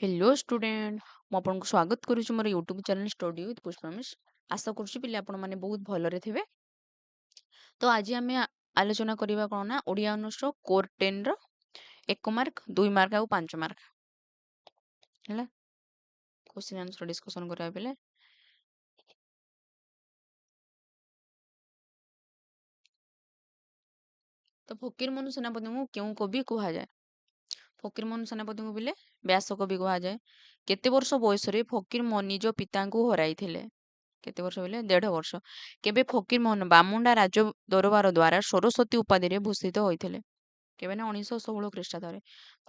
Hello student, ମୁଁ ଆପଣଙ୍କୁ ସ୍ୱାଗତ କରୁଛି ମୋର YouTube channel study with Pushpa miss. ଆଶା କରୁଛି ପିଲା ଆପଣମାନେ ବହୁତ ଭଲରେ ଥିବେ। ତ ଆଜି ଆମେ ଆଲୋଚନା କରିବା କ'ଣ ନା ଓଡ଼ିଆ ଅନର୍ସ କୋର୍ 10ର 1 ମାର୍କ, 2 ମାର୍କ ଆଉ 5 ମାର୍କ ହେଲା କ୍ୱେଶ୍ଚିନ୍ ଆନ୍ସର ଡିସ୍କସନ୍ କରିବା ପିଲେ। ତ ଫକୀରମୋହନ ସେନାପତିଙ୍କୁ କେଉଁ କବି କୁହାଯାଏ? ଫକୀରମୋହନ ସେନାପତିଙ୍କୁ ପିଲେ ବ୍ୟାସ କବି କୁହାଯାଏ। କେତେ ବର୍ଷ ବୟସରେ ଫକୀରମୋହନ ନିଜ ପିତାଙ୍କୁ ହରାଇଥିଲେ? କେତେ ବର୍ଷ ବୋଇଲେ 1.5 ବର୍ଷ। କେବେ ଫକୀରମୋହନ ବାମୁଣ୍ଡା ରାଜ ଦରବାର ଦ୍ୱାରା ସରସ୍ୱତୀ ଉପାଧିରେ ଭୂଷିତ ହୋଇଥିଲେ? କେବେ ନା 1916 ଖ୍ରୀଷ୍ଟାବ୍ଦରେ।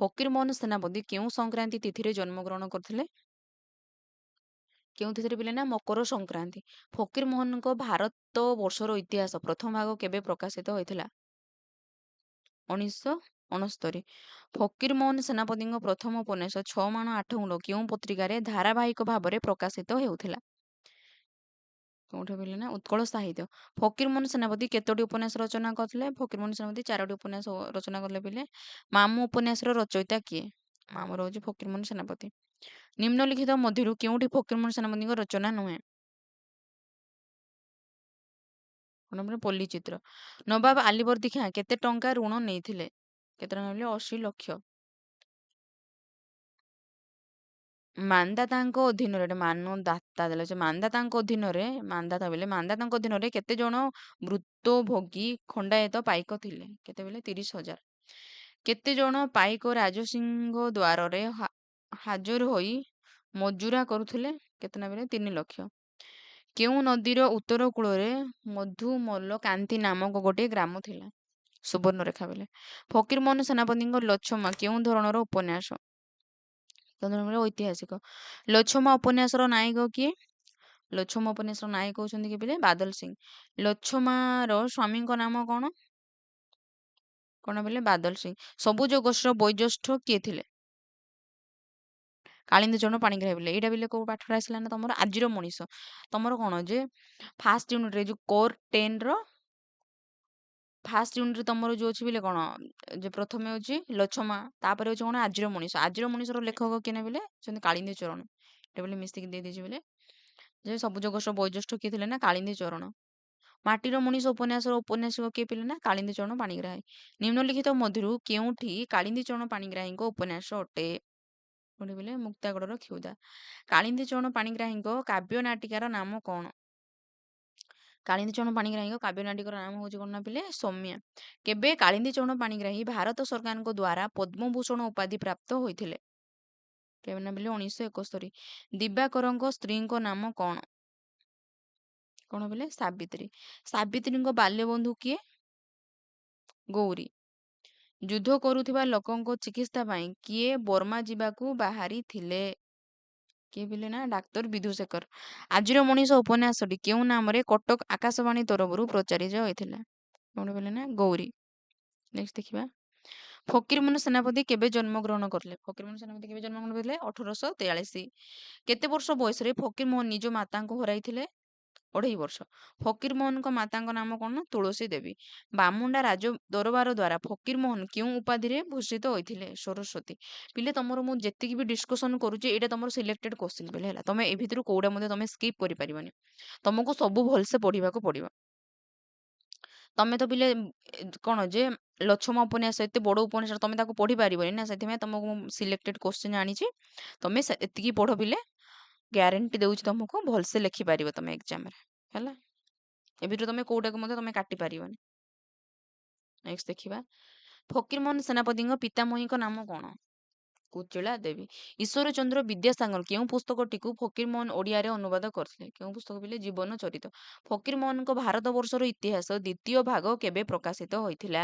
ଫକୀରମୋହନ ସେନାପତି କେଉଁ ସଂକ୍ରାନ୍ତି ତିଥିରେ ଜନ୍ମଗ୍ରହଣ କରିଥିଲେ? କେଉଁ ତିଥିରେ ପିଲେ ନା ମକର ସଂକ୍ରାନ୍ତି। ଫକୀରମୋହନଙ୍କ ଭାରତ ବର୍ଷର ଇତିହାସ ପ୍ରଥମ ଭାଗ କେବେ ପ୍ରକାଶିତ ହୋଇଥିଲା? 1969। ଫକୀରମୋହନ ସେନାପତିଙ୍କ ପ୍ରଥମ ଉପନ୍ୟାସ 6 ମାଣ 8 ଗୁଣ୍ଠ କେଉଁ ପତ୍ରିକାରେ ଧାରାବାହିକ ଭାବରେ ପ୍ରକାଶିତ ହେଉଥିଲା? କେଉଁଠି ପିଲେ ନା ଉତ୍କଳ ସାହିତ୍ୟ। ଫକୀରମୋହନ ସେନାପତି କେତୋଟି ଉପନ୍ୟାସ ରଚନା କରିଥିଲେ? ଫକୀରମୋହନ ସେନାପତି 4ଟି ଉପନ୍ୟାସ ରଚନା କଲେ ପିଲେ। ମାମୁଁ ଉପନ୍ୟାସର ରଚୟିତା କିଏ? ମାମୁଁ ରହୁଛି ଫକୀରମୋହନ ସେନାପତି। ନିମ୍ନଲିଖିତ ମଧ୍ୟରୁ କେଉଁଠି ଫକୀରମୋହନ ସେନାପତିଙ୍କ ରଚନା ନୁହେଁ? ପଲ୍ଲୀଚିତ୍ର। ନବାବ ଆଲିବର୍ଦୀ ଖାଁ କେତେ ଟଙ୍କା ଋଣ ନେଇଥିଲେ? କେତେ ଟଙ୍କା ନେଲେ? 80 ଲକ୍ଷ। ମାନ୍ଦାତାଙ୍କ ଅଧୀନରେ, ଏଟା ମାନଦାତା ଦେଲେ ସେ ମାନ୍ଦାତାଙ୍କ ଅଧୀନରେ, ମାନ୍ଦାତା ବୋଇଲେ ମାନ୍ଦାତାଙ୍କ ଅଧୀନରେ କେତେ ଜଣ ବୃତ୍ତଭୋଗୀ ଖଣ୍ଡାୟତ ପାଇକ ଥିଲେ? କେତେ ବୋଇଲେ 30,000। କେତେ ଜଣ ପାଇକ ରାଜସିଂହ ଦ୍ୱାରରେ ହାଜର ହୋଇ ମଜୁରା କରୁଥିଲେ? କେତେ ନା ବୋଇଲେ 3 ଲକ୍ଷ। କେଉଁ ନଦୀର ଉତ୍ତର କୂଳରେ ମଧୁମଲକାନ୍ତି ନାମକ ଗୋଟିଏ ଗ୍ରାମ ଥିଲା? ସୁବର୍ଣ୍ଣରେଖା ବୋଇଲେ। ଫକୀରମୋହନ ସେନାପତିଙ୍କ ଲଛମା କେଉଁ ଧରଣର ଉପନ୍ୟାସ? କେଉଁ ଧରଣର? ଐତିହାସିକ। ଲଛମା ଉପନ୍ୟାସର ନାୟକ କିଏ? ଲଛମା ଉପନ୍ୟାସର ନାୟକ ହେଉଛନ୍ତି କିଏ ପିଲେ? ବାଦଲ ସିଂ। ଲଛମାର ସ୍ୱାମୀଙ୍କ ନାମ କଣ? କଣ ବୋଇଲେ ବାଦଲ ସିଂ। ସବୁଜ ଗୋଷ୍ଠୀର ବୟୋଜ୍ୟେଷ୍ଠ କିଏ ଥିଲେ? କାଳିନ୍ଦୀ ଚରଣ ପାଣିଗ୍ରାହୀ ବୋଇଲେ। ଏଇଟା ବୋଇଲେ କୋଉ ପାଠରେ ଆସିଲା ନା ତମର ଆଜିର ମଣିଷ। ତମର କଣ ଯେ ଫାର୍ଷ୍ଟ ୟୁନିଟ୍ରେ ଯୋଉ କୋର୍ 10ର ଫାର୍ଷ୍ଟ ୟୁନିଟ୍ରେ ତମର ଯୋଉ ଅଛି ବୋଇଲେ କଣ ଯେ ପ୍ରଥମେ ଅଛି ଲଛମା, ତାପରେ ଅଛି କଣ ଆଜିର ମଣିଷ। ଆଜିର ମଣିଷର ଲେଖକ କିଏ ନା ବୋଇଲେ ଅଛନ୍ତି କାଳିନ୍ଦୀ ଚରଣ। ଏଇଟା ବୋଇଲେ ମିଶିକି ଦେଇଦେଇଛି ବୋଇଲେ ଯେ ସବୁଜ ଗୋଷ୍ଠୀର ବୟୋଜ୍ୟେଷ୍ଠ କିଏ ଥିଲେ ନା କାଳିନ୍ଦୀ ଚରଣ। ମାଟିର ମଣିଷ ଉପନ୍ୟାସର ଉପନ୍ୟାସିକ କିଏ ପିଲେ ନା କାଳିନ୍ଦୀ ଚରଣ ପାଣିଗ୍ରାହୀ। ନିମ୍ନଲିଖିତ ମଧ୍ୟରୁ କେଉଁଠି କାଳିନ୍ଦୀ ଚରଣ ପାଣିଗ୍ରାହୀଙ୍କ ଉପନ୍ୟାସ ଅଟେ? କୋଉଠି ବୋଇଲେ ମୁକ୍ତାଗଡ଼ର କ୍ଷୁଧା। କାଳିନ୍ଦୀ ଚରଣ ପାଣିଗ୍ରାହୀଙ୍କ କାବ୍ୟ ନାଟିକାର ନାମ କଣ? କାଳିନ୍ଦୀ ଚରଣ ପାଣିଗ୍ରାହୀଙ୍କ କାବ୍ୟ ନାଟିକାର ନାମ ହଉଛି କଣ ନା ପିଲେ ସୌମ୍ୟା। କେବେ କାଳିନ୍ଦୀ ଚରଣ ପାଣିଗ୍ରାହୀ ଭାରତ ସରକାରଙ୍କ ଦ୍ୱାରା ପଦ୍ମଭୂଷଣ ଉପାଧି ପ୍ରାପ୍ତ ହୋଇଥିଲେ? କେବେ ନା ପିଲେ 1971। ଦିବାକରଙ୍କ ସ୍ତ୍ରୀଙ୍କ ନାମ କଣ? କଣ ବୋଇଲେ ସାବିତ୍ରୀ। ସାବିତ୍ରୀଙ୍କ ବାଲ୍ୟବନ୍ଧୁ କିଏ? ଗୌରୀ। ଯୁଦ୍ଧ କରୁଥିବା ଲୋକଙ୍କ ଚିକିତ୍ସା ପାଇଁ କିଏ ବର୍ମା ଯିବାକୁ ବାହାରିଥିଲେ? କିଏ ପିଲେ ନା ଡାକ୍ତର ବିଧୁଶେଖର। ଆଜିର ମଣିଷ ଉପନ୍ୟାସଟି କେଉଁ ନାମରେ କଟକ ଆକାଶବାଣୀ ତରଫରୁ ପ୍ରଚାରିତ ହୋଇଥିଲା? କଣ ବୋଇଲେ ନା ଗୌରୀ। ନେକ୍ସଟ ଦେଖିବା। ଫକୀରମୋହନ ସେନାପତି କେବେ ଜନ୍ମଗ୍ରହଣ କରିଥିଲେ? ଫକୀରମୋହନ ସେନାପତି କେବେ ଜନ୍ମଗ୍ରହଣ କରିଥିଲେ? 1843। କେତେ ବର୍ଷ ବୟସରେ ଫକୀରମୋହନ ନିଜ ମାତାଙ୍କୁ ହରାଇଥିଲେ? 2.5 ବର୍ଷ। ଫକୀରମୋହନଙ୍କ ମାତାଙ୍କ ନାମ କଣ ନା ତୁଳସୀ ଦେବୀ। ବାମୁଣ୍ଡା ରାଜ ଦରବାର ଦ୍ୱାରା ଫକୀରମୋହନ କେଉଁ ଉପାଧିରେ ଭୂଷିତ ହୋଇଥିଲେ? ସରସ୍ୱତୀ। ପିଲେ ତମର ମୁଁ ଯେତିକି ବି ଡିସ୍କସନ କରୁଛି ଏଇଟା ତମର ସିଲେକ୍ଟେଡ କ୍ୱେଶ୍ଚିନ୍ ପିଲେ ହେଲା। ତମେ ଏ ଭିତରୁ କୋଉଟା ମଧ୍ୟ ତମେ ସ୍କିପ୍ କରିପାରିବନି। ତମକୁ ସବୁ ଭଲସେ ପଢିବାକୁ ପଡିବ। ତମେ ତ ପିଲେ କଣ ଯେ ଲଛମା ଉପନ୍ୟାସ ଏତେ ବଡ ଉପନ୍ୟାସ ତମେ ତାକୁ ପଢି ପାରିବନି ନା, ସେଥିପାଇଁ ତମକୁ ମୁଁ ସିଲେକ୍ଟେଡ କ୍ୱେଶ୍ଚିନ୍ ଆଣିଛି। ତମେ ଏତିକି ପଢ ପିଲେ, ଗ୍ୟାରେଣ୍ଟି ଦଉଛି ତମକୁ ଭଲସେ ଲେଖିପାରିବ ତମେ ଏକ୍ଜାମରେ ହେଲା। ଏ ଭିତରୁ ତମେ କୋଉଟାକୁ ମଧ୍ୟ ତମେ କାଟି ପାରିବନି। ନେକ୍ସଟ ଦେଖିବା। ଫକୀରମୋହନ ସେନାପତିଙ୍କ ପିତାମହୀଙ୍କ ନାମ କଣ? କୁଚିଳା ଦେବୀ। ଈଶ୍ୱରଚନ୍ଦ୍ର ବିଦ୍ୟାସାଗର କେଉଁ ପୁସ୍ତକଟିକୁ ଫକୀରମୋହନ ଓଡ଼ିଆରେ ଅନୁବାଦ କରିଥିଲେ? କେଉଁ ପୁସ୍ତକ ପିଲେ? ଜୀବନ ଚରିତ। ଫକୀରମୋହନଙ୍କ ଭାରତ ବର୍ଷର ଇତିହାସ ଦ୍ୱିତୀୟ ଭାଗ କେବେ ପ୍ରକାଶିତ ହୋଇଥିଲା?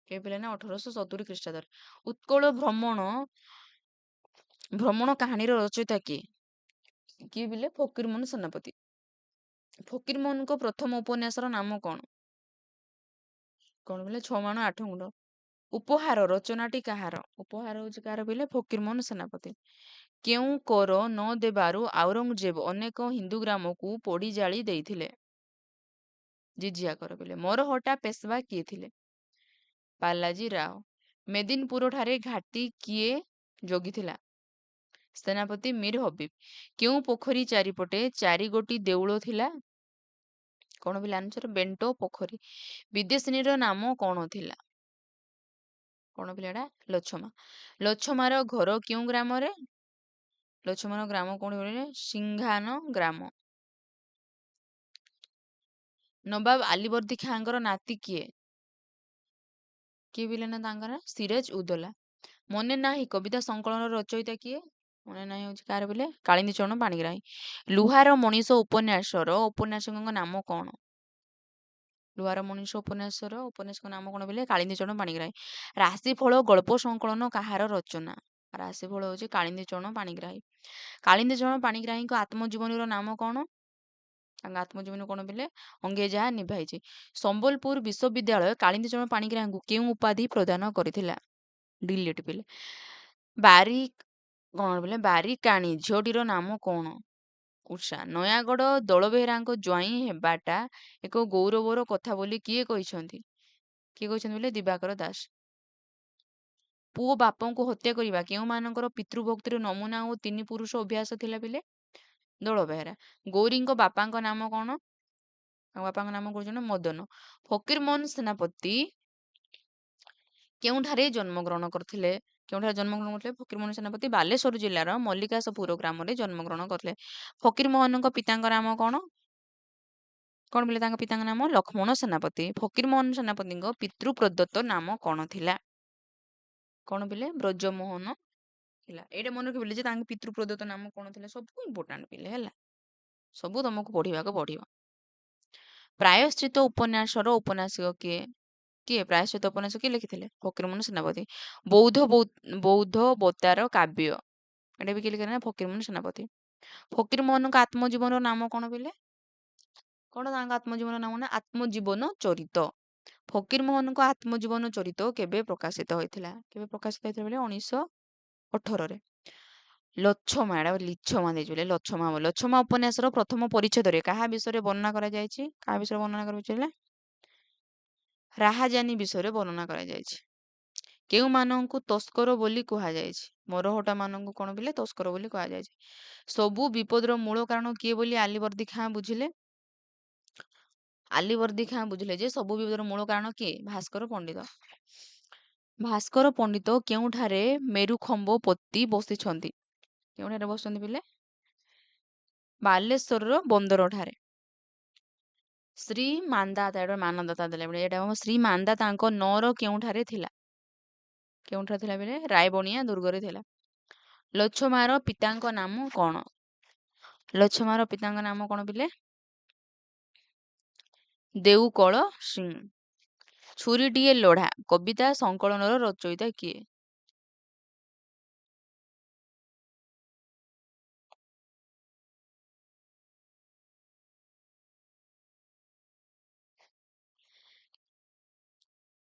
କେବେ ପିଲେ ନା 1870 ଖ୍ରୀଷ୍ଟାବ୍ଦରେ। ଉତ୍କଳ ଭ୍ରମଣ କାହାଣୀର ରଚୟିତା କିଏ? କିଏ ପିଲେ? ଫକୀରମୋହନ ସେନାପତି। ଫକୀରମୋହନଙ୍କ ପ୍ରଥମ ଉପନ୍ୟାସର ନାମ କଣ? କଣ ବୋଇଲେ 6 ମାଣ 8 ଗୁଣ୍ଠ। ଉପହାର ରଚନାଟି କାହାର? ଉପହାର ହଉଛି କାହାର ପିଲେ? ଫକୀରମୋହନ ସେନାପତି। କେଉଁ କର ନ ଦେବାରୁ ଆଉରଙ୍ଗଜେବ ଅନେକ ହିନ୍ଦୁ ଗ୍ରାମକୁ ପୋଡ଼ି ଜାଳି ଦେଇଥିଲେ? ଜିଜିଆ କର ପିଲେ। ମରହଟ୍ଟା ପେଶବା କିଏ ଥିଲେ? ବାଲାଜୀ ରାଓ। ମେଦିନପୁର ଠାରେ ଘାଟି କିଏ ଜଗିଥିଲା? ସେନାପତି ମୀର ହବିବ। କେଉଁ ପୋଖରୀ ଚାରିପଟେ 4 ଗୋଟି ଦେଉଳ ଥିଲା? କଣ ପିଲା ଆନ୍ସର? ବେଣ୍ଟୋ ପୋଖରୀ। ବିଦେଶିନୀର ନାମ କଣ ଥିଲା? କଣ ପିଲା ଏଟା? ଲଛମା। ଲଛମାର ଘର କେଉଁ ଗ୍ରାମରେ? ଲଛମାର ଗ୍ରାମ କୋଉଠି ବୋଇଲେ? ସିଂହାନ ଗ୍ରାମ। ନବାବ ଆଲିବର୍ଦୀ ଖାଁଙ୍କର ନାତି କିଏ? କିଏ ପିଲେ ନା ତାଙ୍କର? ସିରାଜ ଉଦୌଲା। ମନେ ନାହିଁ କବିତା ସଂକଳନର ରଚୟିତା କିଏ? ମନେ ନାହିଁ ହଉଛି କାହାର ବୋଇଲେ? କାଳିନ୍ଦୀ ଚରଣ ପାଣିଗ୍ରାହୀ। ଲୁହାର ମଣିଷ ଉପନ୍ୟାସର ଉପନ୍ୟାସକଙ୍କ ନାମ କଣ? ଲୁହାର ମଣିଷ ଉପନ୍ୟାସର ଉପନ୍ୟାସକ ନାମ କଣ ବୋଇଲେ? କାଳିନ୍ଦୀ ଚରଣ ପାଣିଗ୍ରାହୀ। ରାଶିଫଳ ଗଳ୍ପ ସଂକଳନ କାହାର ରଚନା? ରାଶିଫଳ ହଉଛି କାଳିନ୍ଦୀ ଚରଣ ପାଣିଗ୍ରାହୀ। କାଳିନ୍ଦୀ ଚରଣ ପାଣିଗ୍ରାହୀଙ୍କ ଆତ୍ମଜୀବନୀର ନାମ କଣ? ତାଙ୍କ ଆତ୍ମଜୀବନୀ କଣ ବୋଇଲେ? ଅଙ୍ଗେ ଯାହା ନିଭାଇଛି। ସମ୍ବଲପୁର ବିଶ୍ୱବିଦ୍ୟାଳୟ କାଳିନ୍ଦୀ ଚରଣ ପାଣିଗ୍ରାହୀଙ୍କୁ କେଉଁ ଉପାଧି ପ୍ରଦାନ କରିଥିଲା? ଡିଲିଟ ପିଲେ। ବାରିକ କଣ ବୋଇଲେ? ବାରିକାଣୀ ଝିଅଟିର ନାମ କଣ? ଉଷା। ନୟାଗଡ଼ ଦଳବେହେରାଙ୍କ ଜ୍ୱାଇଁ ହେବାଟା ଏକ ଗୌରବର କଥା ବୋଲି କିଏ କହିଛନ୍ତି? କିଏ କହିଛନ୍ତି ବୋଇଲେ? ଦିବାକର ଦାସ। ପୁଅ ବାପଙ୍କୁ ହତ୍ୟା କରିବା କେଉଁମାନଙ୍କର ପିତୃଭକ୍ତିର ନମୁନା ଓ ତିନି ପୁରୁଷ ଅଭ୍ୟାସ ଥିଲା ପିଲେ? ଦଳବେହେରା। ଗୌରୀଙ୍କ ବାପାଙ୍କ ନାମ କଣ? ତାଙ୍କ ବାପାଙ୍କ ନାମ କହୁଛନ୍ତି ମଦନ। ଫକୀରମୋହନ ସେନାପତି କେଉଁଠାରେ ଜନ୍ମଗ୍ରହଣ କରିଥିଲେ? କେଉଁଠାରେ ଜନ୍ମଗ୍ରହଣ କରିଥିଲେ ଫକୀରମୋହନ ସେନାପତି? ବାଲେଶ୍ୱର ଜିଲ୍ଲାର ମଲ୍ଲିକାଶପୁର ଗ୍ରାମରେ ଜନ୍ମଗ୍ରହଣ କରିଥିଲେ। ଫକୀରମୋହନଙ୍କ ପିତାଙ୍କ ନାମ କଣ? କଣ ବୋଲେ ତାଙ୍କ ପିତାଙ୍କ ନାମ? ଲକ୍ଷ୍ମଣ ସେନାପତି। ଫକୀରମୋହନ ସେନାପତିଙ୍କ ପିତୃ ପ୍ରଦତ୍ତ ନାମ କଣ ଥିଲା? କଣ ପିଲେ? ବ୍ରଜମୋହନ ଥିଲା। ଏଇଟା ମନେ ରଖିବେ ଯେ ତାଙ୍କ ପିତୃ ପ୍ରଦତ୍ତ ନାମ କଣ ଥିଲା। ସବୁ ଇମ୍ପୋର୍ଟାଣ୍ଟ ପିଲେ, ହେଲା, ସବୁ ତମକୁ ପଢିବାକୁ ପଡିବ। ପ୍ରାୟଶ୍ଚିତ ଉପନ୍ୟାସର ଉପନ୍ୟାସିକ କିଏ? କିଏ ପ୍ରାୟଶ୍ଚିତ ଉପନ୍ୟାସ କିଏ ଲେଖିଥିଲେ? ଫକୀରମୋହନ ସେନାପତି। ବୌଦ୍ଧ ବୌଦ୍ଧବତାର କାବ୍ୟ ଏଇଟା ବି କିଏ ଲେଖିଲେ ନା? ଫକୀରମୋହନ ସେନାପତି। ଫକୀରମୋହନଙ୍କ ଆତ୍ମଜୀବନର ନାମ କଣ ପିଲେ? କଣ ତାଙ୍କ ଆତ୍ମଜୀବନ ନାମ ନା? ଆତ୍ମଜୀବନ ଚରିତ। ଫକୀରମୋହନଙ୍କ ଆତ୍ମଜୀବନ ଚରିତ କେବେ ପ୍ରକାଶିତ ହୋଇଥିଲା? କେବେ ପ୍ରକାଶିତ ହୋଇଥିଲା ବୋଲେ? 1918ରେ। ଲଛମା, ଏଟା ଲିଛମା ଦେଇଛି ବୋଲେ, ଲଛମା। ଲଛମା ଉପନ୍ୟାସର ପ୍ରଥମ ପରିଚ୍ଛେଦରେ କାହା ବିଷୟରେ ବର୍ଣ୍ଣନା କରାଯାଇଛି? କାହା ବିଷୟରେ ବର୍ଣ୍ଣନା କରାଯାଇଛି? ରାହାଜାନୀ ବିଷୟରେ ବର୍ଣ୍ଣନା କରାଯାଇଛି। କେଉଁମାନଙ୍କୁ ତସ୍କର ବୋଲି କୁହାଯାଇଛି? ମରହଟା ମାନଙ୍କୁ କଣ ବୋଲେ? ତସ୍କର ବୋଲି କୁହାଯାଇଛି। ସବୁ ବିପଦର ମୂଳ କାରଣ କିଏ ବୋଲି ଆଲିବର୍ଦୀ ଖାଁ ବୁଝିଲେ? ଆଲିବର୍ଦୀ ଖାଁ ବୁଝିଲେ ଯେ ସବୁ ବିପଦର ମୂଳ କାରଣ କିଏ? ଭାସ୍କର ପଣ୍ଡିତ। ଭାସ୍କର ପଣ୍ଡିତ କେଉଁଠାରେ ମେରୁଖମ୍ବ ପୋତି ବସିଛନ୍ତି? କେଉଁଠାରେ ବସିଛନ୍ତି ପିଲେ? ବାଲେଶ୍ୱରର ବନ୍ଦର ଠାରେ। ଶ୍ରୀ ମାନ୍ଦାତା, ଏଇଟା ମାନଦାତା ଦେଲେ, ଏଇଟା ଶ୍ରୀ ମାନ୍ଦାତାଙ୍କ ନଅର କେଉଁଠାରେ ଥିଲା? କେଉଁଠାରେ ଥିଲା ବେଲେ? ରାୟବଣିଆ ଦୁର୍ଗରେ ଥିଲା। ଲଛମାର ପିତାଙ୍କ ନାମ କଣ? ଲଛମାର ପିତାଙ୍କ ନାମ କଣ ପିଲେ? ଦେଉକଳ ସିଂ। ଛୁରୀଟିଏ ଲଢା କବିତା ସଂକଳନର ରଚୟିତା କିଏ?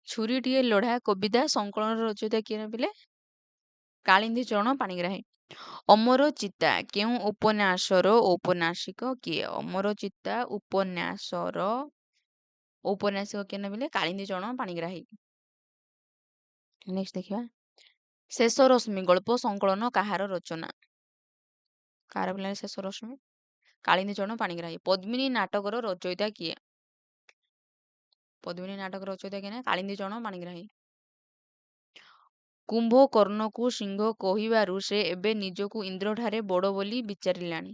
ଛୁରୀଟିଏ ଲଢା କବିତା ସଂକଳନର ରଚୟିତା କିଏ ପିଲେ? କାଳିନ୍ଦୀ ଚରଣ ପାଣିଗ୍ରାହୀ। ଅମର ଚିତା କେଉଁ ଉପନ୍ୟାସର ଔପନ୍ୟାସିକ କିଏ? ଅମର ଚିତା ଉପନ୍ୟାସର ଔପନ୍ୟାସିକ କିଏ ନା ପିଲେ? କାଳିନ୍ଦୀ ଚରଣ ପାଣିଗ୍ରାହୀ। ନେକ୍ସଟ ଦେଖିବା। ଶେଷ ରଶ୍ମି ଗଳ୍ପ ସଂକଳନ କାହାର ରଚନା? କାହାର ପିଲା ଶେଷ ରଶ୍ମି? କାଳିନ୍ଦୀ ଚରଣ ପାଣିଗ୍ରାହୀ। ପଦ୍ମିନୀ ନାଟକର ରଚୟିତା କିଏ? ପଦ୍ମିନୀ ନାଟକ ରଚୟିତା କିଏ ନା? କାଳିନ୍ଦୀ ଚରଣ ପାଣିଗ୍ରାହୀ। କୁମ୍ଭକର୍ଣ୍ଣକୁ ସିଂହ କହିବାରୁ ସେ ଏବେ ନିଜକୁ ଇନ୍ଦ୍ରଠାରେ ବଡ଼ ବୋଲି ବିଚାରିଲାଣି।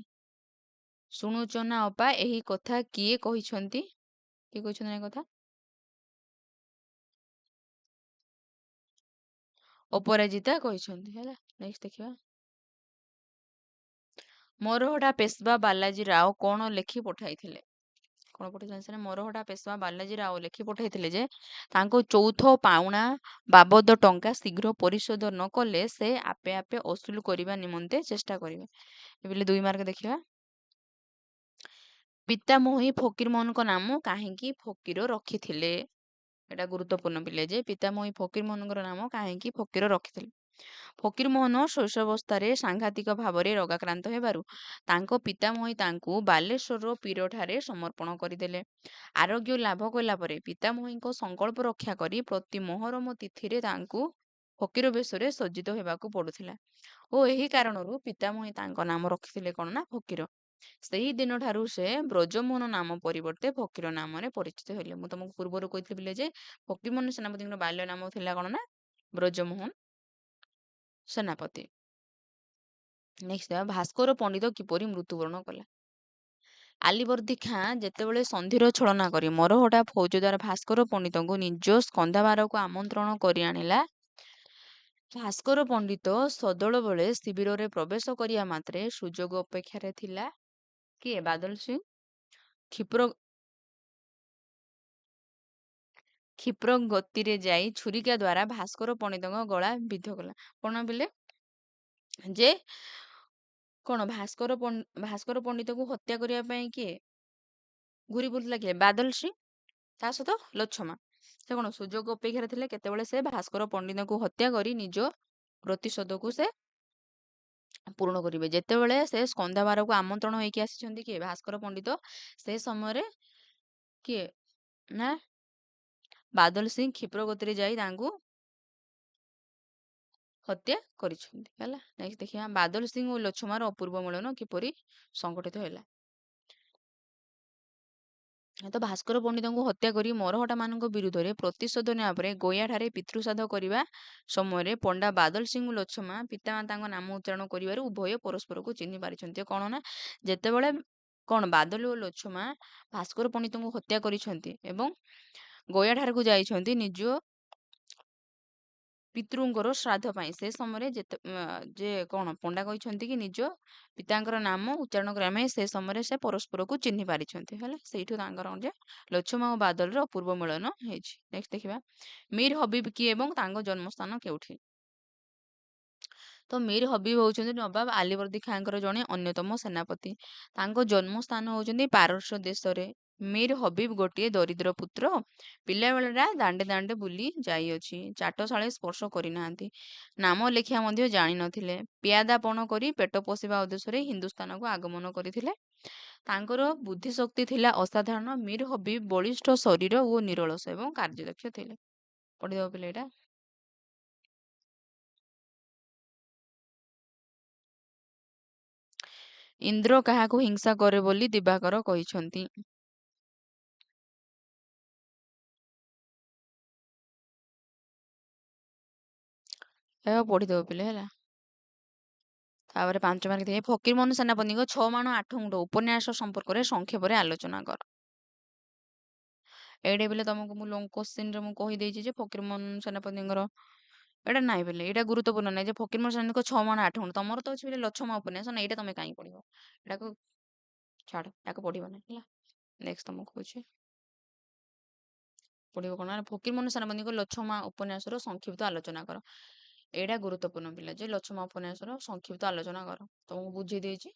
ଶୁଣୁଚ ନା ଅପା, ଏହି କଥା କିଏ କହିଛନ୍ତି? କିଏ କହିଛନ୍ତି ଏ କଥା? ଅପରାଜିତା କହିଛନ୍ତି, ହେଲା। ନେକ୍ସଟ ଦେଖିବା। ମରହଟା ପେଶବା ବାଲାଜୀ ରାଓ କଣ ଲେଖି ପଠାଇଥିଲେ? କଣ ପଠେଇଥିଲେ ସେ? ମରହଟା ପେଶବା ବାଲାଜୀ ରାଓ ଲେଖି ପଠାଇଥିଲେ ଯେ ତାଙ୍କ ଚୌଥ ପାଉଣା ବାବଦ ଟଙ୍କା ଶୀଘ୍ର ପରିଶୋଧ ନ କଲେ ସେ ଆପେ ଆପେ ଅସୁଲ କରିବା ନିମନ୍ତେ ଚେଷ୍ଟା କରିବେ। ଏବେ 2 ମାର୍କ ଦେଖିବା। ପିତାମହୀ ଫକୀରମୋହନଙ୍କ ନାମ କାହିଁକି ଫକୀର ରଖିଥିଲେ? ଏଇଟା ଗୁରୁତ୍ୱପୂର୍ଣ୍ଣ ପିଲେ ଯେ ପିତାମହୀ ଫକୀରମୋହନଙ୍କର ନାମ କାହିଁକି ଫକୀର ରଖିଥିଲେ? ଫକୀରମୋହନ ଶୈଶବାବସ୍ଥାରେ ସାଂଘାତିକ ଭାବରେ ରୋଗାକ୍ରାନ୍ତ ହେବାରୁ ତାଙ୍କ ପିତାମହୀ ତାଙ୍କୁ ବାଲେଶ୍ୱରର ପୀରଠାରେ ସମର୍ପଣ କରିଦେଲେ। ଆରୋଗ୍ୟ ଲାଭ କଲା ପରେ ପିତାମହୀଙ୍କ ସଂକଳ୍ପ ରକ୍ଷା କରି ପ୍ରତି ମହରମ ତିଥିରେ ତାଙ୍କୁ ଫକୀର ବେଶରେ ସଜ୍ଜିତ ହେବାକୁ ପଡୁଥିଲା ଓ ଏହି କାରଣରୁ ପିତାମହୀ ତାଙ୍କ ନାମ ରଖିଥିଲେ କଣ ନା ଫକୀର। ସେହି ଦିନଠାରୁ ସେ ବ୍ରଜମୋହନ ନାମ ପରିବର୍ତ୍ତେ ଫକୀର ନାମରେ ପରିଚିତ ହେଲେ। ମୁଁ ତମକୁ ପୂର୍ବରୁ କହିଥିଲି ପିଲେ ଯେ ଫକୀରମୋହନ ସେନାପତିଙ୍କର ବାଲ୍ୟ ନାମ ଥିଲା କଣ ନା ବ୍ରଜମୋହନ ସେନାପତି। ନେକ୍ସଟ ଦେବା, ଭାସ୍କର ପଣ୍ଡିତ କିପରି ମୃତ୍ୟୁବରଣ କଲା? ଆଲିବର୍ଦୀ ଖାଁ ଯେତେବେଳେ ସନ୍ଧିର ଛଳନା କରି ମରହଟ୍ଟା ଫୌଜ ଦ୍ୱାରା ଭାସ୍କର ପଣ୍ଡିତଙ୍କୁ ନିଜ ସ୍କନ୍ଧାଭାରକୁ ଆମନ୍ତ୍ରଣ କରି ଆଣିଲା, ଭାସ୍କର ପଣ୍ଡିତ ସଦଳବଳେ ଶିବିରରେ ପ୍ରବେଶ କରିବା ମାତ୍ରେ ସୁଯୋଗ ଅପେକ୍ଷାରେ ଥିଲା କିଏ? ବାଦଲ ସିଂ। କ୍ଷିପ୍ର କ୍ଷିପ୍ର ଗତିରେ ଯାଇ ଛୁରିକା ଦ୍ୱାରା ଭାସ୍କର ପଣ୍ଡିତଙ୍କ ଗଳା ବିଦ୍ଧ କଲା। କଣ ବୋଲେ ଯେ କଣ ଭାସ୍କର ପଣ୍ଡିତକୁ ହତ୍ୟା କରିବା ପାଇଁ କିଏ ଘୁରି ବୁଲୁଥିଲା? କିଏ? ବାଦଲ ସିଂ, ତା ସହିତ ଲଛମା। ସେ କଣ ସୁଯୋଗ ଅପେକ୍ଷାରେ ଥିଲେ, କେତେବେଳେ ସେ ଭାସ୍କର ପଣ୍ଡିତଙ୍କୁ ହତ୍ୟା କରି ନିଜ ପ୍ରତିଶୋଧକୁ ସେ ପୂରଣ କରିବେ। ଯେତେବେଳେ ସେ ସ୍କନ୍ଧାଭାରକୁ ଆମନ୍ତ୍ରଣ ହେଇକି ଆସିଛନ୍ତି କିଏ? ଭାସ୍କର ପଣ୍ଡିତ। ସେ ସମୟରେ କିଏ ନା ବାଦଲ ସିଂ କ୍ଷିପ୍ର ଗତିରେ ଯାଇ ତାଙ୍କୁ ହତ୍ୟା କରିଛନ୍ତି। ହେଲା, ନେକ୍ସଟ ଦେଖିବା, ବାଦଲ ସିଂ ଓ ଲଛମାର ଅପୂର୍ବ ମିଳନ କିପରି ସଂଗଠିତ ହେଲା? ତ ଭାସ୍କର ପଣ୍ଡିତଙ୍କୁ ହତ୍ୟା କରି ମରହଟ୍ଟା ମାନଙ୍କ ବିରୁଦ୍ଧରେ ପ୍ରତିଶୋଧ ନେବା ପରେ ଗୟାଠାରେ ପିତୃଶ୍ରାଦ୍ଧ କରିବା ସମୟରେ ପଣ୍ଡା ବାଦଲ ସିଂ ଓ ଲଛମା ପିତାମାତାଙ୍କ ନାମ ଉଚ୍ଚାରଣ କରିବାରୁ ଉଭୟ ପରସ୍ପରକୁ ଚିହ୍ନି ପାରିଛନ୍ତି। କଣ ନା ଯେତେବେଳେ କଣ ବାଦଲ ଓ ଲଛମା ଭାସ୍କର ପଣ୍ଡିତଙ୍କୁ ହତ୍ୟା କରିଛନ୍ତି ଏବଂ ଗୟାଠାରକୁ ଯାଇଛନ୍ତି ନିଜ ପିତୃଙ୍କର ଶ୍ରାଦ୍ଧ ପାଇଁ, ସେ ସମୟରେ ଯେତେ ଯେ କଣ ପଣ୍ଡା କହିଛନ୍ତି କି ନିଜ ପିତାଙ୍କର ନାମ ଉଚ୍ଚାରଣ କରିବା ପାଇଁ, ସେ ସମୟରେ ସେ ପରସ୍ପରକୁ ଚିହ୍ନି ପାରିଛନ୍ତି। ହେଲା, ସେଇଠୁ ତାଙ୍କର ଯେ ଲଛମା ଓ ବାଦଲର ଅପୂର୍ବ ମିଳନ ହେଇଛି। ନେକ୍ସଟ ଦେଖିବା, ମୀର ହବିବ କିଏ ଏବଂ ତାଙ୍କ ଜନ୍ମସ୍ଥାନ କେଉଁଠି? ତ ମୀର ହବିବ ହଉଛନ୍ତି ନବାବ ଆଲିବର୍ଦୀ ଖାଁଙ୍କର ଜଣେ ଅନ୍ୟତମ ସେନାପତି। ତାଙ୍କ ଜନ୍ମସ୍ଥାନ ହଉଛନ୍ତି ପାରସ୍ୟ ଦେଶରେ। ମୀର ହବିବ ଗୋଟିଏ ଦରିଦ୍ର ପୁତ୍ର। ପିଲାବେଳଟା ଦାଣ୍ଡେ ଦାଣ୍ଡେ ବୁଲି ଯାଇଅଛି, ଚାଟଶାଳୀ ସ୍ପର୍ଶ କରିନାହାନ୍ତି, ନାମ ଲେଖିବା ମଧ୍ୟ ଜାଣିନଥିଲେ। ପିଆଦାପଣ କରି ପେଟ ପୋଷିବା ଉଦ୍ଦେଶ୍ୟରେ ହିନ୍ଦୁସ୍ଥାନକୁ ଆଗମନ କରିଥିଲେ। ତାଙ୍କର ବୁଦ୍ଧିଶକ୍ତି ଥିଲା ଅସାଧାରଣ। ମୀର ହବିବ ବଳିଷ୍ଠ ଶରୀର ଓ ନିରଳସ ଏବଂ କାର୍ଯ୍ୟଦକ୍ଷ ଥିଲେ। ପଢିଦେବ ପିଲା ଏଇଟା। ଇନ୍ଦ୍ର କାହାକୁ ହିଂସା କରେ ବୋଲି ଦିବାକର କହିଛନ୍ତି? ଏହା ପଢିଦେବ ପିଲେ। ହେଲା, ତାପରେ 5 ମାର୍କ ଦିଏ, ଫକୀରମୋହନ ସେନାପତିଙ୍କ 6 ମାଣ 8 ଗୁଣ୍ଠ ଉପନ୍ୟାସ ସମ୍ପର୍କରେ ସଂକ୍ଷେପରେ ଆଲୋଚନା କର। ଏଇଟା ପିଲେ ତମକୁ ମୁଁ ଲଙ୍ଗ କୋଶ୍ଚିନରେ ମୁଁ କହିଦେଇଛି ଯେ ଫକୀରମୋହନ ସେନାପତିଙ୍କର ଏଇଟା ନାଇଁ ପିଲେ, ଏଇଟା ଗୁରୁତ୍ୱପୂର୍ଣ୍ଣ ନାହିଁ ଯେ ଫକୀରମୋହନ ସେନାପତିଙ୍କ 6 ମାଣ 8 ଗୁଣ୍ଠ। ତମର ତ ଅଛି ପିଲେ ଲଛମା ଉପନ୍ୟାସ ନା, ଏଇଟା ତମେ କାହିଁ ପଢିବ? ଏଟାକୁ ଛାଡ, ଏଟାକୁ ପଢିବ ନାହିଁ। ହେଲା, ନେକ୍ସଟ ତମକୁ କହୁଛି ପଢିବ କଣ ନା ଫକୀରମୋହନ ସେନାପତିଙ୍କ ଲଛମା ଉପନ୍ୟାସର ସଂକ୍ଷିପ୍ତ ଆଲୋଚନା କର। ଏଇଟା ଗୁରୁତ୍ୱପୂର୍ଣ୍ଣ ପିଲା ଯେ ଲଛମା ଉପନ୍ୟାସର ସଂକ୍ଷିପ୍ତ ଆଲୋଚନା କର। ତମକୁ ବୁଝେଇ ଦେଇଛି,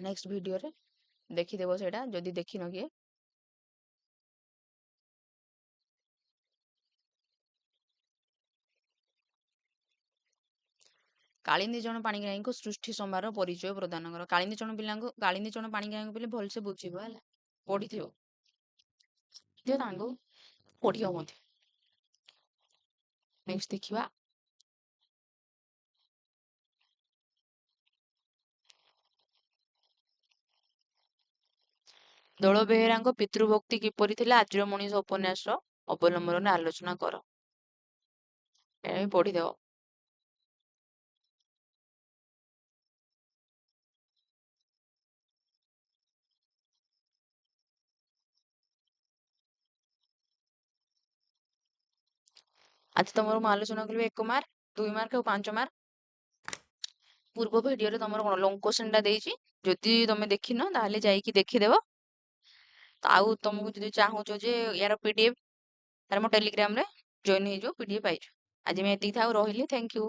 ନେକ୍ସଟ ଭିଡିଓରେ ଦେଖିଦେବ ସେଇଟା ଯଦି ଦେଖିନ କିଏ। କାଳିନ୍ଦୀ ଚରଣ ପାଣିଗ୍ରାହୀଙ୍କ ସୃଷ୍ଟି ସମ୍ଭାର ପରିଚୟ ପ୍ରଦାନ କର। କାଳିନ୍ଦୀ ଚରଣ ପିଲାଙ୍କୁ, କାଳିନ୍ଦୀ ଚରଣ ପାଣିଗ୍ରାହୀଙ୍କୁ ପିଲେ ଭଲସେ ବୁଝିବ, ହେଲା, ପଢିଥିବ ତାଙ୍କୁ, ପଢିବ ମଧ୍ୟ। ନେକ୍ସଟ ଦେଖିବା, ଦଳ ବେହେରାଙ୍କ ପିତୃଭକ୍ତି କିପରି ଥିଲା ଆଜିର ମଣିଷ ଉପନ୍ୟାସ ଅବଲମ୍ବନରେ ଆଲୋଚନା କର। ଏହା ବି ପଢିଦେବ। ଆଜି ତମର ମୁଁ ଆଲୋଚନା କରିବି 1 ମାର୍କ, 2 ମାର୍କ ଆଉ 5 ମାର୍କ। ପୂର୍ବ ଭିଡିଓରେ ତମର କଣ ଲଙ୍ଗ କୋଶ୍ଚିନ୍ ଟା ଦେଇଛି, ଯଦି ତମେ ଦେଖିନ ତାହେଲେ ଯାଇକି ଦେଖିଦେବ। ଆଉ ତମକୁ ଯଦି ଚାହୁଁଛ ଯେ ୟାର ପିଡିଏଫ, ତାହେଲେ ମୋ ଟେଲିଗ୍ରାମରେ ଜଏନ୍ ହେଇଯିବ, ପିଡିଏଫ ପାଇଯିବ। ଆଜି ମୁଁ ଏତିକି ଥାଉ, ରହିଲି, thank you.